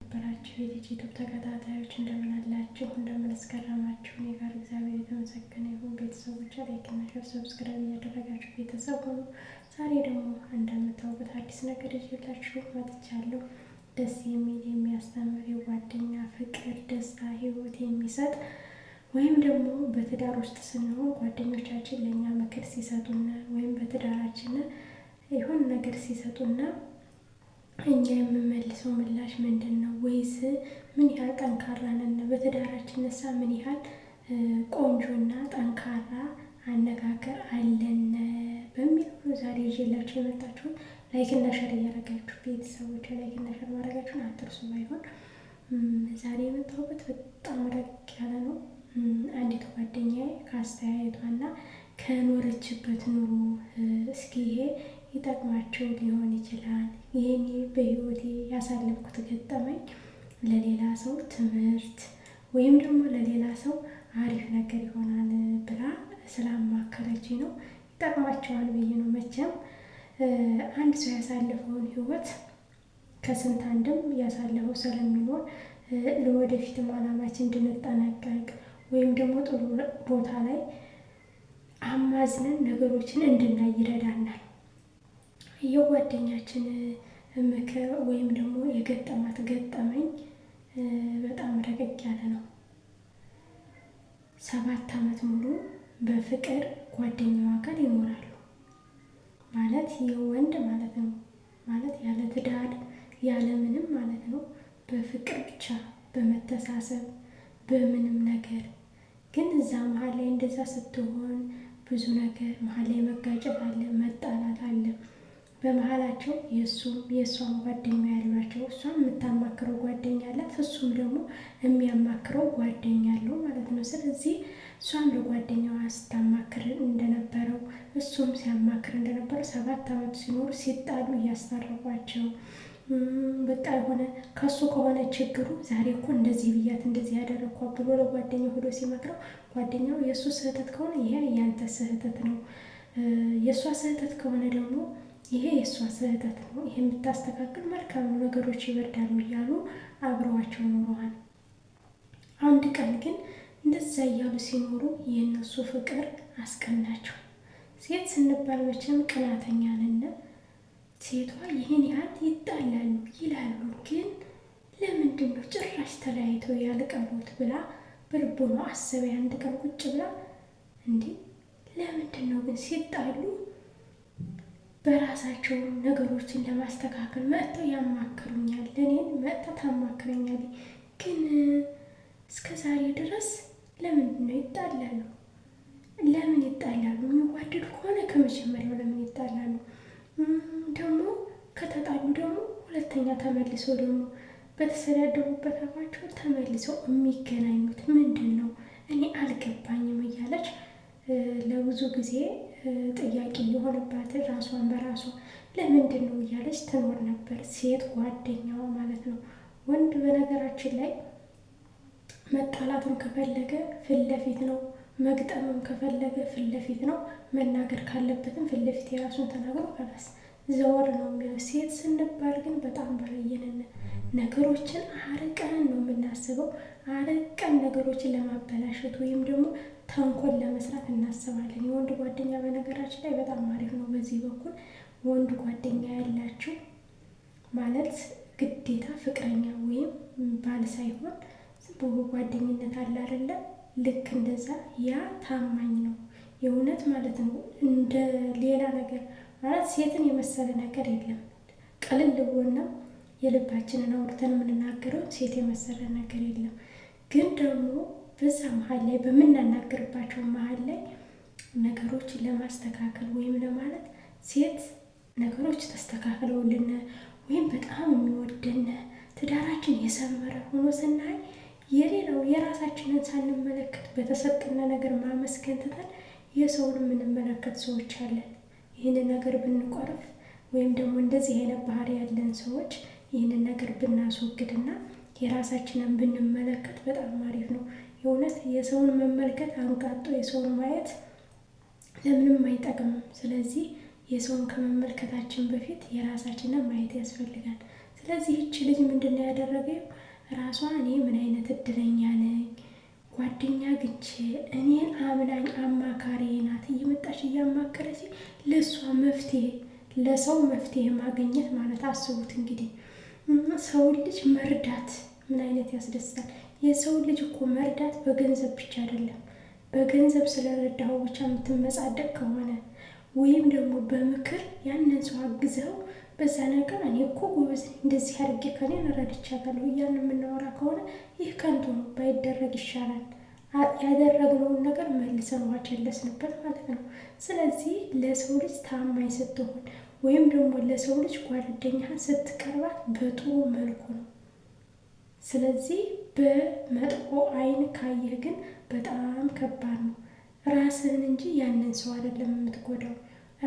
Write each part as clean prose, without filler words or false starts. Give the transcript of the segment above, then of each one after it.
የተከበራችሁ የዩቲዩብ ተከታታዮች እንደምን አላችሁ? እንደምን እስከረማችሁ? እኔ ጋር እግዚአብሔር የተመሰገነ ይሁን። ቤተሰቦች like እና share፣ subscribe እያደረጋችሁ ቤተሰብ ሆኑ። ዛሬ ደግሞ እንደምታውቁት አዲስ ነገር ይዤላችሁ መጥቻለሁ። ደስ የሚል፣ የሚያስተምር፣ የጓደኛ ፍቅር፣ ደስታ፣ ህይወት የሚሰጥ ወይም ደግሞ በትዳር ውስጥ ስንሆን ጓደኞቻችን ለእኛ ምክር ሲሰጡና ወይም በትዳራችን የሆነ ነገር ሲሰጡና እኛ የምንመልሰው ምላሽ ምንድን ነው? ወይስ ምን ያህል ጠንካራ ነን? በትዳራችን ነሳ ምን ያህል ቆንጆና ጠንካራ አነጋገር አለን በሚል ነው ዛሬ ይዤላችሁ የመጣችሁት። Like እና share እያደረጋችሁ ቤተሰቦች like እና share ማድረጋችሁን አትርሱ። ባይሆን ዛሬ የመጣሁበት በጣም ረቅ ያለ ነው። አንዲት ጓደኛዬ ከአስተያየቷና ከኖረችበት ኑሮ እስኪ ይሄ ይጠቅማቸው ሊሆን ይችላል። ይህኔ በህይወቴ ያሳለፍኩት ገጠመኝ ለሌላ ሰው ትምህርት ወይም ደግሞ ለሌላ ሰው አሪፍ ነገር ይሆናል ብላ ስላማከረች ነው። ይጠቅማቸዋል ብዬ ነው። መቼም አንድ ሰው ያሳለፈውን ህይወት ከስንት አንድም ያሳለፈው ስለሚኖር ለወደፊትም አላማችን እንድንጠነቀቅ ወይም ደግሞ ጥሩ ቦታ ላይ አማዝነን ነገሮችን እንድናይ ይረዳናል። የጓደኛችን ምክር ወይም ደግሞ የገጠማት ገጠመኝ በጣም ረቀቅ ያለ ነው። 7 ዓመት ሙሉ በፍቅር ጓደኛዋ ጋር ይኖራሉ። ማለት የወንድ ማለት ነው። ማለት ያለ ትዳር ያለ ምንም ማለት ነው። በፍቅር ብቻ፣ በመተሳሰብ፣ በምንም ነገር። ግን እዛ መሀል ላይ እንደዛ ስትሆን ብዙ ነገር መሀል ላይ መጋጨት አለ፣ መጣላት አለ። በመሀላቸው የእሱም የእሷም ጓደኛ ያሏቸው፣ እሷም የምታማክረው ጓደኛ አላት፣ እሱም ደግሞ የሚያማክረው ጓደኛ አለው ማለት ነው። ስለዚህ እሷም ለጓደኛዋ ስታማክር እንደነበረው እሱም ሲያማክር እንደነበረው 7 ዓመት ሲኖሩ ሲጣሉ እያስታረቋቸው፣ በቃ የሆነ ከሱ ከሆነ ችግሩ ዛሬ እኮ እንደዚህ ብያት እንደዚህ ያደረግኳት ብሎ ለጓደኛው ሄዶ ሲመክረው ጓደኛው የእሱ ስህተት ከሆነ ይሄ ያንተ ስህተት ነው፣ የእሷ ስህተት ከሆነ ደግሞ ይሄ የእሷ ስህተት ነው፣ ይሄ የምታስተካክል መልካም ነው፣ ነገሮች ይበርዳሉ እያሉ አብረዋቸው ኖረዋል። አንድ ቀን ግን እንደዛ እያሉ ሲኖሩ የእነሱ ፍቅር አስቀናቸው። ሴት ስንባል መቼም ቅናተኛ ነን። ሴቷ ይህን ያህል ይጣላሉ ይላሉ፣ ግን ለምንድን ነው ጭራሽ ተለያይተው ያልቀሩት ብላ በልቦኗ አሰበ። አንድ ቀን ቁጭ ብላ እንዴ ለምንድን ነው ግን ሲጣሉ በራሳቸው ነገሮችን ለማስተካከል መጥተው ያማክሩኛል፣ እኔን መጥታ ታማክረኛል፣ ግን እስከ ዛሬ ድረስ ለምንድን ነው ይጣላሉ? ለምን ይጣላሉ? የሚዋደዱ ከሆነ ከመጀመሪያው ለምን ይጣላሉ? ደግሞ ከተጣሉ ደግሞ ሁለተኛ ተመልሰው ደግሞ በተሰዳደቡበት አፋቸው ተመልሰው የሚገናኙት ምንድን ነው? እኔ አልገባኝም እያለች ለብዙ ጊዜ ጥያቄ የሆነባት ራሷን በራሷ ለምንድን ነው እያለች ትኖር ነበር። ሴት ጓደኛዋ ማለት ነው። ወንድ በነገራችን ላይ መጣላትም ከፈለገ ፊት ለፊት ነው። መግጠምም ከፈለገ ፊት ለፊት ነው። መናገር ካለበትም ፊት ለፊት የራሱን ተናግሮ ከላስ ዘወር ነው የሚለው። ሴት ስንባል ግን በጣም ባለየንን ነገሮችን አርቀን ነው የምናስበው። አርቀን ነገሮችን ለማበላሸት ወይም ደግሞ ተንኮል ለመስራት እናስባለን። የወንድ ጓደኛ በነገራችን ላይ በጣም አሪፍ ነው። በዚህ በኩል ወንድ ጓደኛ ያላችሁ ማለት ግዴታ ፍቅረኛ ወይም ባል ሳይሆን ዝም ብሎ ጓደኝነት አለ አይደለ? ልክ እንደዛ ያ ታማኝ ነው የእውነት ማለት ነው። እንደ ሌላ ነገር ማለት ሴትን የመሰለ ነገር የለም። ቅልል ብሎና የልባችንን አውርተን የምንናገረው ሴት የመሰለ ነገር የለም። ግን ደግሞ በዛ መሀል ላይ በምናናግርባቸው መሀል ላይ ነገሮችን ለማስተካከል ወይም ለማለት ሴት ነገሮች ተስተካክለውልን ወይም በጣም የሚወደን ትዳራችን የሰመረ ሆኖ ስናይ የሌላው የራሳችንን ሳንመለከት በተሰጠን ነገር ማመስገን ትተን የሰውን የምንመለከት ሰዎች አለን። ይህንን ነገር ብንቆርፍ ወይም ደግሞ እንደዚህ አይነት ባህሪ ያለን ሰዎች ይህንን ነገር ብናስወግድና የራሳችንን ብንመለከት በጣም አሪፍ ነው። የእውነት የሰውን መመልከት አንቃጦ የሰውን ማየት ለምንም አይጠቅምም። ስለዚህ የሰውን ከመመልከታችን በፊት የራሳችንን ማየት ያስፈልጋል። ስለዚህ ይቺ ልጅ ምንድን ነው ያደረገው? ራሷ እኔ ምን አይነት እድለኛ ነኝ ጓደኛ አግኝቼ እኔን አምናኝ አማካሪ ናት እየመጣች እያማከረች ለእሷ መፍትሄ ለሰው መፍትሄ ማግኘት ማለት አስቡት እንግዲህ ሰውን ልጅ መርዳት ምን አይነት ያስደስታል። የሰው ልጅ እኮ መርዳት በገንዘብ ብቻ አይደለም። በገንዘብ ስለረዳኸው ብቻ የምትመጻደቅ ከሆነ ወይም ደግሞ በምክር ያንን ሰው አግዘው በዛ ነገር እኔ እኮ ጎበዝ እንደዚህ አድርጌ ከኔን ረድቻታለሁ እያልን የምናወራ ከሆነ ይህ ከንቱ ነው፣ ባይደረግ ይሻላል። ያደረግነውን ነገር መልሰን ውሃ ቸለስንበት ማለት ነው። ስለዚህ ለሰው ልጅ ታማኝ ስትሆን ወይም ደግሞ ለሰው ልጅ ጓደኛህን ስትቀርባት በጥሩ መልኩ ነው። ስለዚህ በመጥፎ ዓይን ካየህ ግን በጣም ከባድ ነው። ራስህን እንጂ ያንን ሰው አይደለም የምትጎዳው፣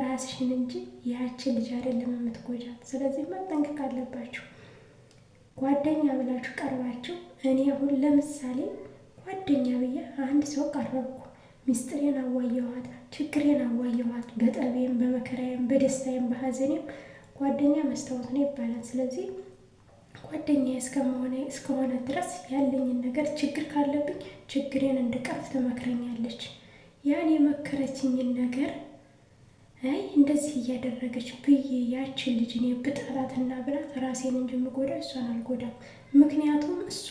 ራስሽን እንጂ ያችን ልጅ አይደለም የምትጎጃት። ስለዚህ መጠንቀቅ አለባችሁ። ጓደኛ ብላችሁ ቀርባችሁ፣ እኔ አሁን ለምሳሌ ጓደኛ ብዬ አንድ ሰው ቀረብኩ፣ ሚስጥሬን አዋየኋት፣ ችግሬን አዋየኋት፣ በጠቤም በመከራዬም በደስታዬም በሀዘኔም ጓደኛ መስታወት ነው ይባላል። ስለዚህ ጓደኛ እስከሆነ ድረስ ያለኝን ነገር ችግር ካለብኝ ችግሬን እንድቀርፍ ትመክረኛለች። ያን የመከረችኝን ነገር አይ እንደዚህ እያደረገች ብዬ ያችን ልጅ እኔ ብጠላትና ብላት ራሴን እንጂ የምጎዳ እሷን አልጎዳም። ምክንያቱም እሷ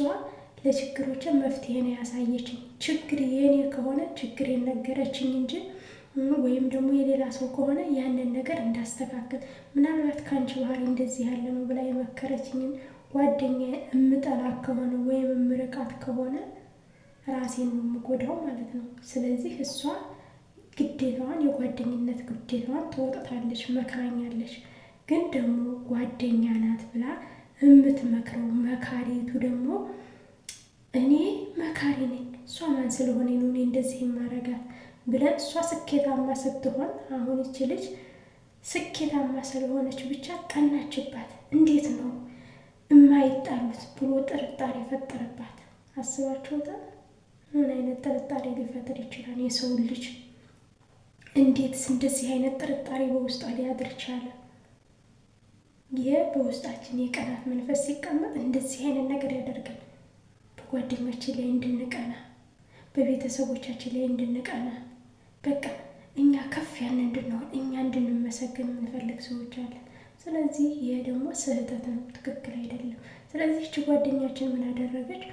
ለችግሮች መፍትሄ ነው ያሳየችኝ። ችግር የኔ ከሆነ ችግሬን ነገረችኝ እንጂ ወይም ደግሞ የሌላ ሰው ከሆነ ያንን ነገር እንዳስተካከል ምናልባት ከአንቺ ባህሪ እንደዚህ ያለ ነው ብላ የመከረችኝን ጓደኛ እምጠላት ከሆነ ወይም እምርቃት ከሆነ ራሴን ነው የምጎዳው ማለት ነው። ስለዚህ እሷ ግዴታዋን የጓደኝነት ግዴታዋን ትወጥታለች፣ መክራኛለች። ግን ደግሞ ጓደኛ ናት ብላ የምትመክረው መካሪቱ ደግሞ እኔ መካሪ ነኝ፣ እሷ ማን ስለሆነ ነው እኔ እንደዚህ የማረጋት ብለን እሷ ስኬታማ ስትሆን፣ አሁን ይቺ ልጅ ስኬታማ ስለሆነች ብቻ ቀናችባት። እንዴት ነው የማይጣሉት ብሎ ጥርጣሬ ፈጠረባት። አስባችሁታል? ምን አይነት ጥርጣሬ ሊፈጥር ይችላል? የሰው ልጅ እንዴትስ እንደዚህ አይነት ጥርጣሬ በውስጧ ሊያድር ቻለ? ይህ በውስጣችን የቀናት መንፈስ ሲቀመጥ እንደዚህ አይነት ነገር ያደርጋል። በጓደኞችን ላይ እንድንቀና፣ በቤተሰቦቻችን ላይ እንድንቀና፣ በቃ እኛ ከፍ ያን እንድንሆን፣ እኛ እንድንመሰገን የምንፈልግ ሰዎች አለን። ስለዚህ ይህ ደግሞ ስህተት ነው፣ ትክክል አይደለም። ስለዚህ እቺ ጓደኛችን ምን አደረገች?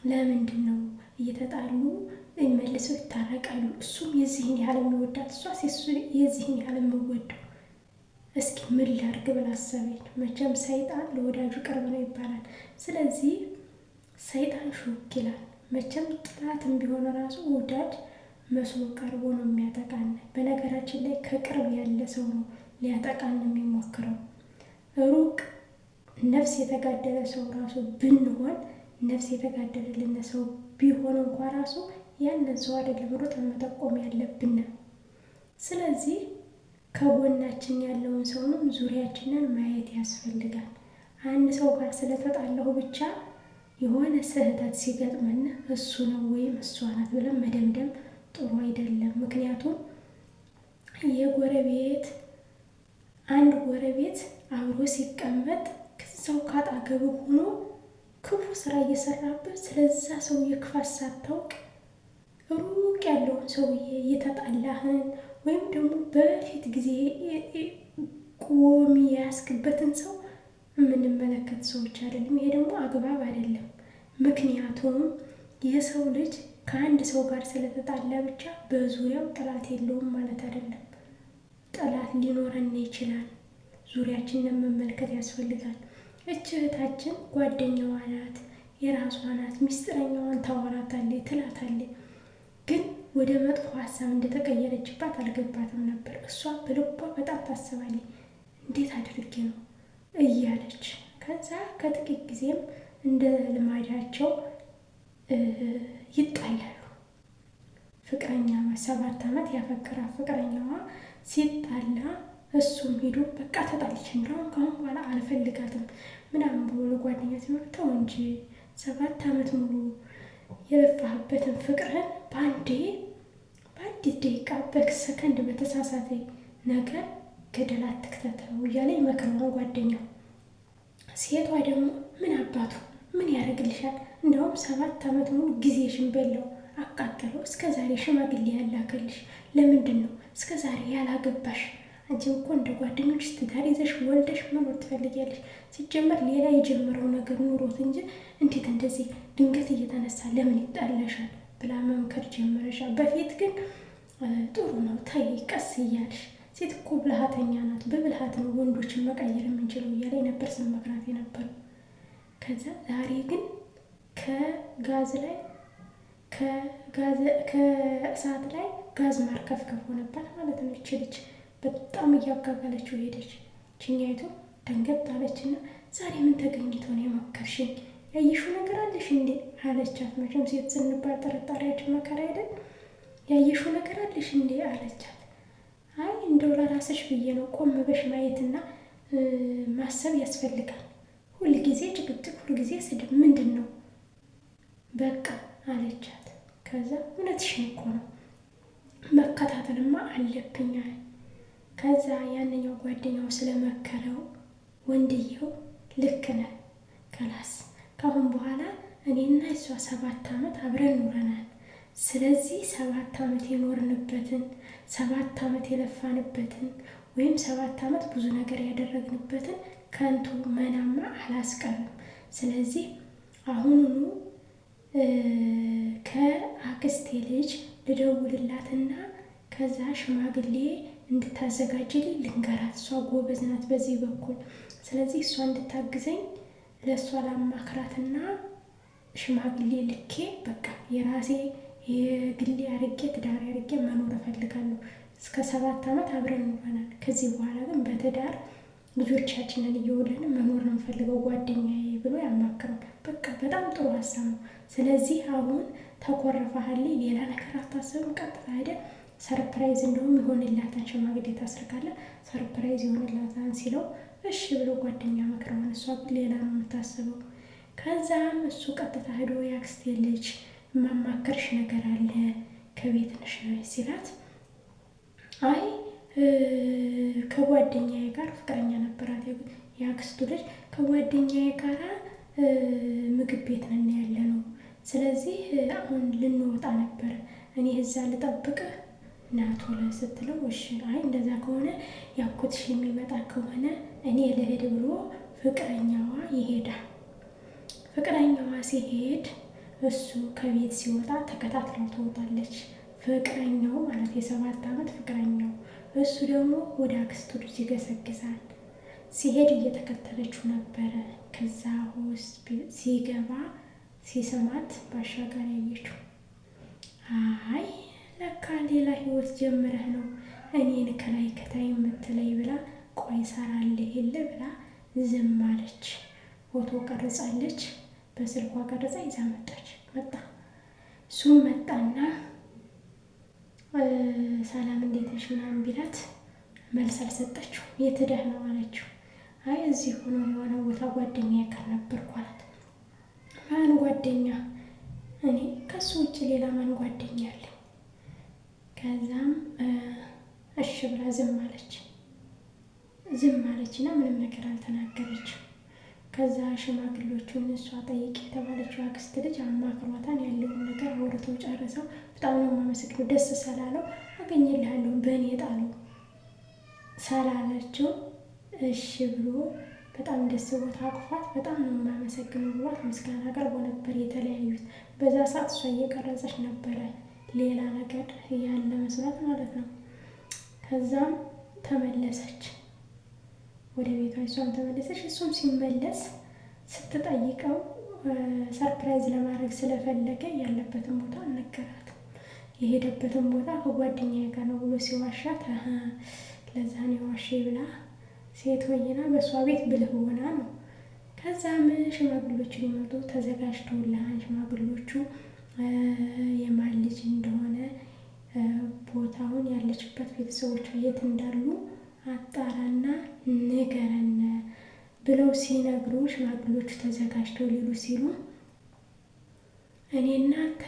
ለምንድን ነው እየተጣሉ መልሰው ይታረቃሉ? እሱም የዚህን ያህል የሚወዳት እሷ የዚህን ያህል የምወደው እስኪ ምን ላድርግ ብላ አሰበች። መቼም ሰይጣን ለወዳጁ ቅርብ ነው ይባላል። ስለዚህ ሰይጣን ሹክ ይላል። መቼም ጥላትም ቢሆን ራሱ ወዳጅ መስሎ ቀርቦ ነው የሚያጠቃን። በነገራችን ላይ ከቅርብ ያለ ሰው ነው ሊያጠቃን የሚሞክረው። ሩቅ ነፍስ የተጋደለ ሰው ራሱ ብንሆን ነፍስ የተጋደለልን ሰው ቢሆን እንኳ ራሱ ያንን ሰው አይደለም ሩጠን መጠቆም ያለብን። ስለዚህ ከጎናችን ያለውን ሰውንም ዙሪያችንን ማየት ያስፈልጋል። አንድ ሰው ጋር ስለተጣላሁ ብቻ የሆነ ስህተት ሲገጥመን እሱ ነው ወይም እሷ ናት ብለን መደምደም ጥሩ አይደለም። ምክንያቱም የጎረቤት አንድ ጎረቤት አብሮ ሲቀመጥ ከዛው ካጠገቡ ሆኖ ክፉ ስራ እየሰራበት ስለዛ ሰውዬ ክፋት ሳታውቅ ሩቅ ያለውን ሰውዬ እየተጣላህን ወይም ደግሞ በፊት ጊዜ ቆሚ የያዝክበትን ሰው የምንመለከት ሰዎች አይደለም። ይሄ ደግሞ አግባብ አይደለም። ምክንያቱም የሰው ልጅ ከአንድ ሰው ጋር ስለተጣላ ብቻ በዙሪያው ጠላት የለውም ማለት አይደለም። ጠላት ሊኖረን ይችላል። ዙሪያችንን መመልከት ያስፈልጋል። እች እህታችን ጓደኛዋ ናት፣ የራሷ ናት፣ ሚስጥረኛዋን ታወራታለች፣ ትላታለች። ግን ወደ መጥፎ ሀሳብ እንደተቀየረችባት አልገባትም ነበር። እሷ በልቧ በጣም ታስባለች፣ እንዴት አድርጌ ነው እያለች። ከዛ ከጥቂት ጊዜም እንደ ልማዳቸው ይጣላሉ። ፍቅረኛ 7 ዓመት ያፈቀራት ፍቅረኛዋ ሲጣላ እሱም ሄዶ በቃ ተጣልች፣ እንደውም ከአሁን በኋላ አልፈልጋትም ምናምን ብሎ ለጓደኛ ሲኖር ተው እንጂ 7 ዓመት ሙሉ የለፋህበትን ፍቅርህን በአንዴ በአንዲት ደቂቃ በሰከንድ በተሳሳተ ነገር ገደል አትክተተው እያለ ይመክረዋል ጓደኛው። ሴቷ ደግሞ ምን አባቱ ምን ያደርግልሻል? እንደውም 7 ዓመት ሙሉ ጊዜሽን በላው አቃጠለው። እስከ ዛሬ ሽማግሌ ያላከልሽ ለምንድን ነው? እስከ ዛሬ ያላገባሽ? አንቺም እኮ እንደ ጓደኞች ትዳር ይዘሽ ወልደሽ መኖር ትፈልጊያለሽ። ሲጀመር ሌላ የጀመረው ነገር ኑሮት እንጂ እንዴት እንደዚህ ድንገት እየተነሳ ለምን ይጣላሻል? ብላ መምከር ጀመረሻ። በፊት ግን ጥሩ ነው ተይ ቀስ እያልሽ፣ ሴት እኮ ብልሃተኛ ናት፣ በብልሃት ነው ወንዶችን መቀየር የምንችለው እያለ ነበር ስመክራት የነበረው። ከዛ ዛሬ ግን ከጋዝ ላይ ከእሳት ላይ ጋዝ ማርከፍከፍ ሆነባት ማለት ነው። ይች ልጅ በጣም እያጋጋለችው ሄደች። ችኛይቱ ደንገጥ አለችና ዛሬ ምን ተገኝቶ ነው የመከርሽኝ? ያየሽው ነገር አለሽ እንዴ አለቻት። መቼም ሴት ስንባል ጥርጣሬያችን መከራ አይደል? ያየሽው ነገር አለሽ እንዴ አለቻት። አይ እንደው ለራስሽ ብዬ ነው፣ ቆም በሽ ማየትና ማሰብ ያስፈልጋል። ሁልጊዜ ጭቅጭቅ፣ ሁልጊዜ ስድብ ምንድን ነው? በቃ አለቻት። ከዛ እውነትሽን እኮ ነው፣ መከታተልማ አለብኛል። ከዛ ያንኛው ጓደኛው ስለመከረው ወንድየው ልክ ነህ፣ ከላስ ከአሁን በኋላ እኔና እሷ 7 ዓመት አብረን ኖረናል። ስለዚህ 7 ዓመት የኖርንበትን፣ 7 ዓመት የለፋንበትን ወይም 7 ዓመት ብዙ ነገር ያደረግንበትን ከንቱ መናማ አላስቀርም። ስለዚህ አሁኑኑ ከአክስቴ ልጅ ልደውልላትና ከዛ ሽማግሌ እንድታዘጋጅልኝ ልንገራት። እሷ ጎበዝ ናት በዚህ በኩል። ስለዚህ እሷ እንድታግዘኝ ለእሷ ላማክራትና ሽማግሌ ልኬ በቃ የራሴ የግሌ አርጌ ትዳር አርጌ መኖር እፈልጋለሁ። እስከ 7 ዓመት አብረን ኖረናል። ከዚህ በኋላ ግን በትዳር ልጆቻችንን እየወለድን መኖር ነው የምፈልገው ጓደኛዬ ብሎ ያማክረው። በቃ በጣም ጥሩ ሀሳብ ነው። ስለዚህ አሁን ተኮረፈሃል፣ ሌላ ነገር አታስብም። ቀጥታ ሄደህ surprise እንደውም ይሆንላታል፣ ሽማግሌ ታስርካለህ፣ surprise ይሆንላታል ሲለው እሺ ብሎ ጓደኛ መክረዋል። እሷ ግን ሌላ ነው የምታስበው። ከዛም እሱ ቀጥታ ሄዶ የአክስቴ ልጅ የማማከርሽ ነገር አለ፣ ከቤት ነሽ ሲላት፣ አይ ከጓደኛዬ ጋር፣ ፍቅረኛ ነበራት የአክስቱ ልጅ፣ ከጓደኛዬ ጋራ ምግብ ቤት ነን ያለ ነው። ስለዚህ አሁን ልንወጣ ነበር፣ እኔ እዛ ልጠብቅህ ና ቶሎ ስትለው፣ እሺ አይ እንደዛ ከሆነ ያጎትሽ የሚመጣ ከሆነ እኔ ልሄድ ብሎ ፍቅረኛዋ ይሄዳል። ፍቅረኛዋ ሲሄድ እሱ ከቤት ሲወጣ ተከታትለው ትወጣለች። ፍቅረኛው ማለት የ7 ዓመት ፍቅረኛው። እሱ ደግሞ ወደ አክስቱ ልጅ ይገሰግሳል። ሲሄድ እየተከተለችው ነበረ። ከዛ ውስጥ ሲገባ ሲስማት ባሻጋሪ ያየችው። አይ ለካ ሌላ ህይወት ጀምረህ ነው እኔን ከላይ ከታይ የምትለይ ብላ ቆይ እሰራልህ የለ ብላ ዝም አለች። ፎቶ ቀርጻለች። በስልኳ ቀርጻ ይዛ መጣች። መጣ እሱም መጣና ሰላም እንዴት ነሽ ምናምን ቢላት መልስ አልሰጠችው። የት ሄደህ ነው አለችው። አይ እዚህ ሆኖ የሆነ ቦታ ጓደኛ ጋር ነበርኩ አላት። ማን ጓደኛ? እኔ ከሱ ውጭ ሌላ ማን ጓደኛ አለኝ? ከዛም እሺ ብላ ዝም አለች። ዝም አለችና ምንም ነገር አልተናገረችም። ከዛ ሽማግሌዎቹን እሷ ጠይቅ የተባለችው አክስት ልጅ አማክሯታን ያለውን ነገር አውርተው ጨርሰው በጣም ነው የማመሰግነው፣ ደስ ስላለው አገኝልሃለሁ በእኔ ጣለው ስላለችው እሺ ብሎ በጣም ደስ ቦታ አቅፏት በጣም ነው የማመሰግነው ብሏት ምስጋና አቅርቦ ነበር የተለያዩት። በዛ ሰዓት እሷ እየቀረጸች ነበረ፣ ሌላ ነገር ያለ መስሏት ማለት ነው። ከዛም ተመለሰች ወደ ቤቷ፣ እሷም ተመለሰች። እሱም ሲመለስ ስትጠይቀው surprise ለማድረግ ስለፈለገ ያለበትን ቦታ አልነገራትም። የሄደበትን ቦታ ከጓደኛዬ ጋር ነው ብሎ ሲዋሻት ለዛ ነው የዋሸኝ ብላ ሴት ወይና በእሷ ቤት ብልህ ሆና ነው። ከዛም ሽማግሎቹ ሊመጡ ተዘጋጅተውልሃል። ሽማግሎቹ የማን ልጅ እንደሆነ ቦታውን ያለችበት ቤተሰቦቿ የት እንዳሉ አጣራና ንገረን ብለው ሲነግሩ ሽማግሎቹ ተዘጋጅተው ሊሉ ሲሉ እኔ እናንተ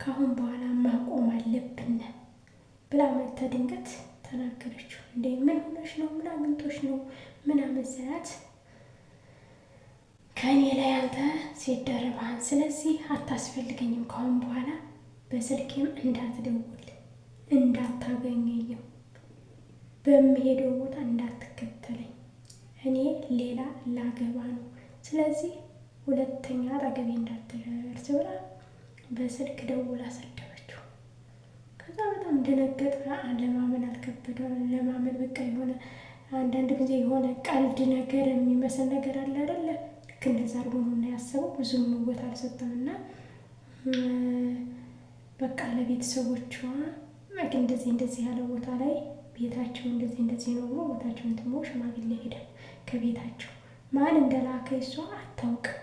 ከአሁን በኋላ ማቆም አለብን ብላ መታ ድንገት ተናገረችው። እንዴ ምን ሆነሽ ነው? ምን አግኝቶሽ ነው? ምናምን ስላት ከእኔ ላይ አንተ ሴት ደርበሃል፣ ስለዚህ አታስፈልገኝም፣ ካሁን በኋላ በስልኬም እንዳትደውል፣ እንዳታገኘኝም፣ በምሄደው ቦታ እንዳትከተለኝ፣ እኔ ሌላ ላገባ ነው፣ ስለዚህ ሁለተኛ አጠገቤ እንዳትደርስ ብላ በስልክ ደውላ ሰደበችው። ከዛ በጣም ደነገጠ። ለማመን አልከበደው። ለማመን በቃ የሆነ አንዳንድ ጊዜ የሆነ ቀልድ ነገር የሚመስል ነገር አለ አይደለ? ልክ እንደዛ አድርጎ ነው እና ያሰበው። ብዙም ቦታ አልሰጠም እና በቃ ለቤተሰቦቿ እንደዚህ እንደዚህ ያለ ቦታ ላይ ቤታቸው እንደዚህ እንደዚህ ነው ብሎ ቦታቸውን ትሞ ሽማግሌ ሄደ። ከቤታቸው ማን እንደላከ እሷ አታውቅም።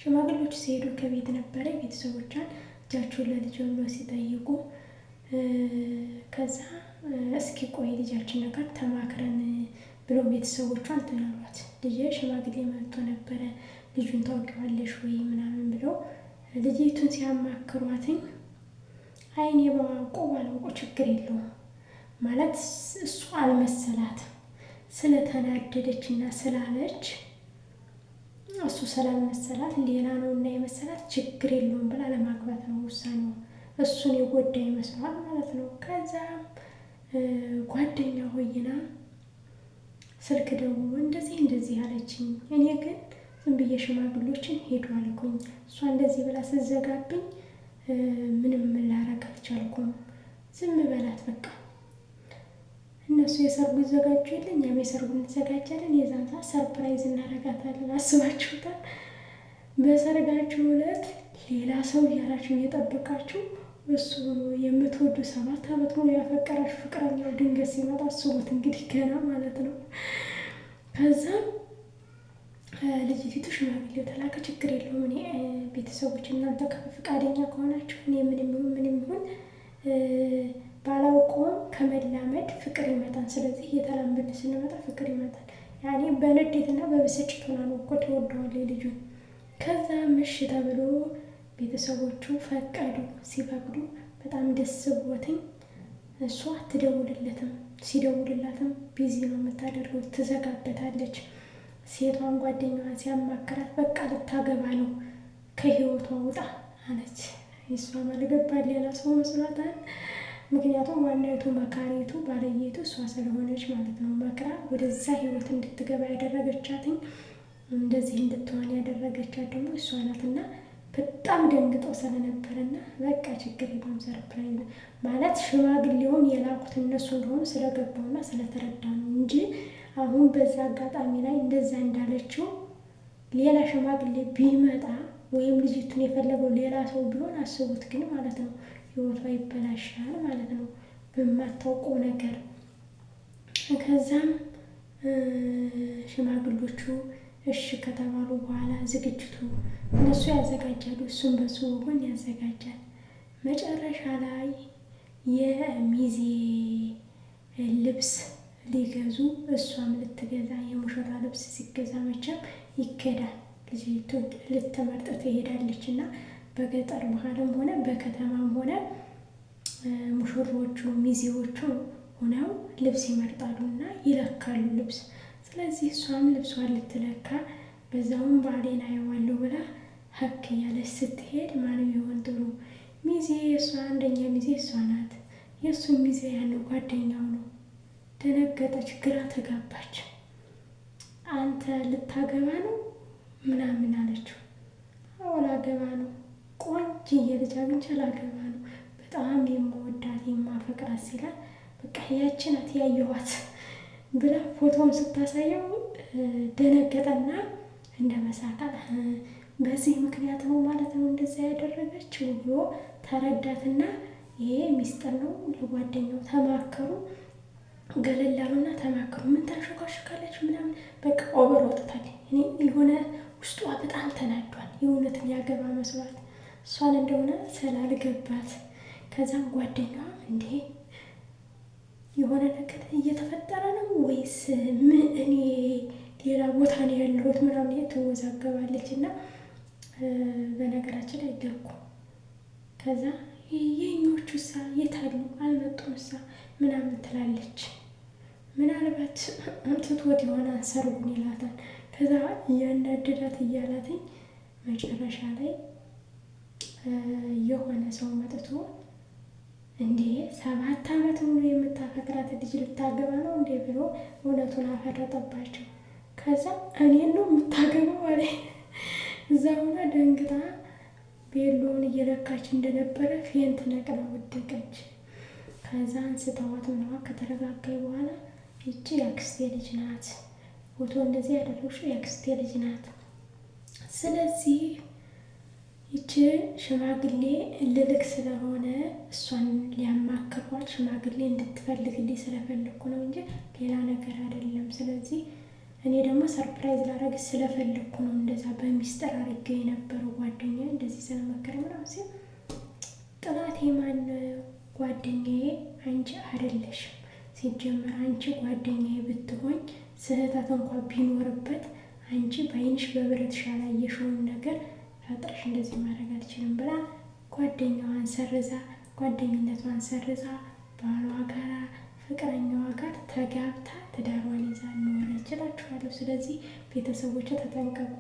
ሽማግሌዎቹ ሲሄዱ ከቤት ነበረ ቤተሰቦቿን እጃቸውን ለልጅ ብሎ ሲጠይቁ ከዛ እስኪ ቆይ ልጃችን ነገር ተማክረን ብሎ ቤተሰቦቿን እንትን አሏት። ልጄ ሽማግሌ መጥቶ ነበረ፣ ልጁን ታውቂዋለሽ ወይ ምናምን ብለው ልጅቱን ሲያማክሯትኝ አይ እኔ ባውቀው ባላውቀው ችግር የለውም ማለት እሱ አልመሰላትም። ስለተናደደች እና ስላለች እሱ ስላልመሰላት ሌላ ነው እና የመሰላት ችግር የለውም ብላ ለማግባት ነው ውሳኔው። እሱን የጎዳ ይመስለዋል ማለት ነው። ከዛም ጓደኛ ሆይና ስልክ ደውሎ እንደዚህ እንደዚህ አለችኝ፣ እኔ ግን ዝም ብዬ ሽማግሎችን ሄዱ አልኩኝ። እሷ እንደዚህ ብላ ስትዘጋብኝ ምንም ላረግ አልቻልኩም። ዝም በላት በቃ እነሱ የሰርጉ ይዘጋጁ የለ እኛም የሰርጉ እንዘጋጃለን። የዛን ሰዓት surprise እናረጋታለን። አስባችሁታል? በሰርጋችሁ ዕለት ሌላ ሰው እያላችሁ እየጠበቃችሁ እሱ የምትወዱ 7 ዓመት ሙሉ ያፈቀራችሁ ፍቅረኛው ድንገት ሲመጣ አስቡት እንግዲህ ገና ማለት ነው። ከዛም ልጅቲቱ ሽማግሌው ተላከ። ችግር የለውም እኔ ቤተሰቦች እናንተ ፈቃደኛ ከሆናችሁ እኔ ምንም ይሁን ምንም ይሁን ባላውቀውም ከመላመድ ፍቅር ይመጣል። ስለዚህ እየተላመድን ስንመጣ ፍቅር ይመጣል። ያኔ በንዴትና በብስጭት ሆና ነው እኮ ትወደዋለች ልጁን። ከዛ ምሽ ተብሎ ቤተሰቦቹ ፈቀዱ። ሲፈቅዱ በጣም ደስ ብሎትኝ እሷ አትደውልለትም። ሲደውልላትም busy ነው የምታደርገው፣ ትዘጋበታለች። ሴቷን ጓደኛዋን ሲያማክራት በቃ ልታገባ ነው ከህይወቷ ውጣ አለች። እሷም አልገባት ሌላ ሰው መስሏታል። ምክንያቱም ዋናይቱ መካሪቱ ባለየቱ እሷ ስለሆነች ማለት ነው። መክራ ወደዛ ህይወት እንድትገባ ያደረገቻትኝ እንደዚህ እንድትሆን ያደረገቻት ደግሞ እሷ ናትና በጣም ደንግጦ ስለነበረና በቃ ችግር የለም surprise ማለት ሽማግሌውን የላኩት እነሱ እንደሆኑ ስለገባውና ስለተረዳ ነው እንጂ አሁን በዛ አጋጣሚ ላይ እንደዛ እንዳለችው ሌላ ሽማግሌ ቢመጣ ወይም ልጅቱን የፈለገው ሌላ ሰው ቢሆን አስቡት ግን ማለት ነው ህይወቷ ይበላሻል ማለት ነው በማታውቀው ነገር። ከዛም ሽማግሎቹ እሺ ከተባሉ በኋላ ዝግጅቱ እነሱ ያዘጋጃሉ፣ እሱም በሱ ጎን ያዘጋጃል። መጨረሻ ላይ የሚዜ ልብስ ሊገዙ እሷም ልትገዛ የሙሽራ ልብስ ሲገዛ መቼም ይከዳል። ልጅቱ ልትመርጥ ትሄዳለች እና በገጠር ባህልም ሆነ በከተማም ሆነ ሙሽሮቹ ሚዜዎቹ ሆነው ልብስ ይመርጣሉ እና ይለካሉ ልብስ። ስለዚህ እሷም ልብሷን ልትለካ በዛውም ባሌን አየዋለሁ ብላ ሀክ እያለች ስትሄድ ማንም ይሆን ጥሩ ሚዜ የእሷ አንደኛ ሚዜ እሷ ናት። የእሱ ሚዜ ያለው ጓደኛው ነው። ደነገጠች፣ ግራ ተጋባች። አንተ ልታገባ ነው ምናምን አለችው። አዎ ላገባ ነው፣ ቆንጅዬ ልጅ አግኝቼ ላገባ ነው፣ በጣም የምወዳት የማፈቅራት ሲላት በቃ ያቺ ናት ያየኋት ብላ ፎቶውን ስታሳየው ደነገጠና እንደ መሳቃል በዚህ ምክንያት ነው ማለት ነው እንደዛ ያደረገችው ብሎ ተረዳትና ይሄ ሚስጥር ነው ለጓደኛው ተማከሩ። ገለል አሉና ተማከሩ። ምን ታንሾካሾካለች ምናምን በቃ over ወጥታለች። እኔ የሆነ ውስጧ በጣም ተናዷል። የእውነትን ያገባ መስሏት እሷን እንደሆነ ስላልገባት ከዛም ጓደኛዋ እንዴ የሆነ ነገር እየተፈጠረ ነው ወይስ ምን እኔ ሌላ ቦታ ነው ያለሁት ምናምን ትወዛገባለች። እና በነገራችን ላይ ደኩ ከዛ የኞቹ ሳ የታሉ አልመጡም ሳ ምናምን ትላለች። ምናልባት ትቶት የሆነ ሰርጉን ይላታል። ከዛ እያናደዳት እያላትኝ መጨረሻ ላይ የሆነ ሰው መጥቶ እንዴ 7 ዓመት ሙሉ የምታፈቅራት ልጅ ልታገባ ነው እንዴ ብሎ እውነቱን አፈረጠባቸው። ከዛ እኔን ነው የምታገባው አለ። እዛ ሆና ደንግጣ ቤሎውን እየለካች እንደነበረ faint ነቅላ ወደቀች። ከዛ አንስተዋት ምናዋ ከተረጋጋይ በኋላ ይቺ የአክስቴ ልጅ ናት፣ ፎቶ እንደዚህ ያደረግሽው የአክስቴ ልጅ ናት። ስለዚህ ይቺ ሽማግሌ ልልክ ስለሆነ እሷን ሊያማክሯት ሽማግሌ እንድትፈልግልኝ ስለፈለግኩ ነው እንጂ ሌላ ነገር አይደለም። ስለዚህ እኔ ደግሞ surprise ላረግ ስለፈለግኩ ነው እንደዛ በሚስጥር አድርጌው የነበረው ጓደኛ እንደዚህ ስለመከረ ምናምን ሲል ጥላቴ ማን ጓደኛዬ አንቺ አይደለሽም። ሲጀመር አንቺ ጓደኛዬ ብትሆኝ ስህተት እንኳ ቢኖርበት አንቺ በአይንሽ በብረትሽ ያላየሽውን ነገር ፈጥረሽ እንደዚህ ማድረግ አልችልም ብላ ጓደኛዋን ሰርዛ ጓደኝነቷን ሰርዛ ባሏ ጋራ ፍቅረኛዋ ጋር ተጋብታ ትዳሯን ይዛ ኖረች እላችኋለሁ። ስለዚህ ቤተሰቦች ተጠንቀቁ።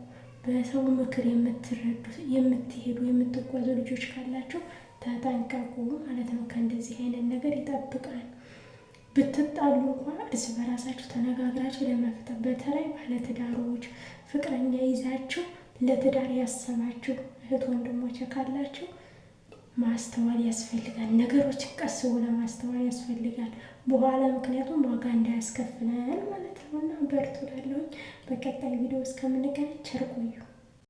በሰው ምክር የምትረዱ የምትሄዱ የምትጓዙ ልጆች ካላችሁ ተጠንቀቁ ማለት ነው። ከእንደዚህ አይነት ነገር ይጠብቃል። ብትጣሉ እንኳ እርስ በራሳችሁ ተነጋግራችሁ ለመፍታት በተለይ ባለትዳሮች ፍቅረኛ ይዛችሁ ለትዳር ያሰባችሁ እህት ወንድሞች ካላችሁ ማስተዋል ያስፈልጋል። ነገሮችን ቀስ ብሎ ማስተዋል ያስፈልጋል። በኋላ ምክንያቱም ዋጋ እንዳያስከፍለን ማለት ነው። እና በርቱ እላለሁኝ። በቀጣይ ቪዲዮ እስከምንገናኝ ቸር ቆዩ።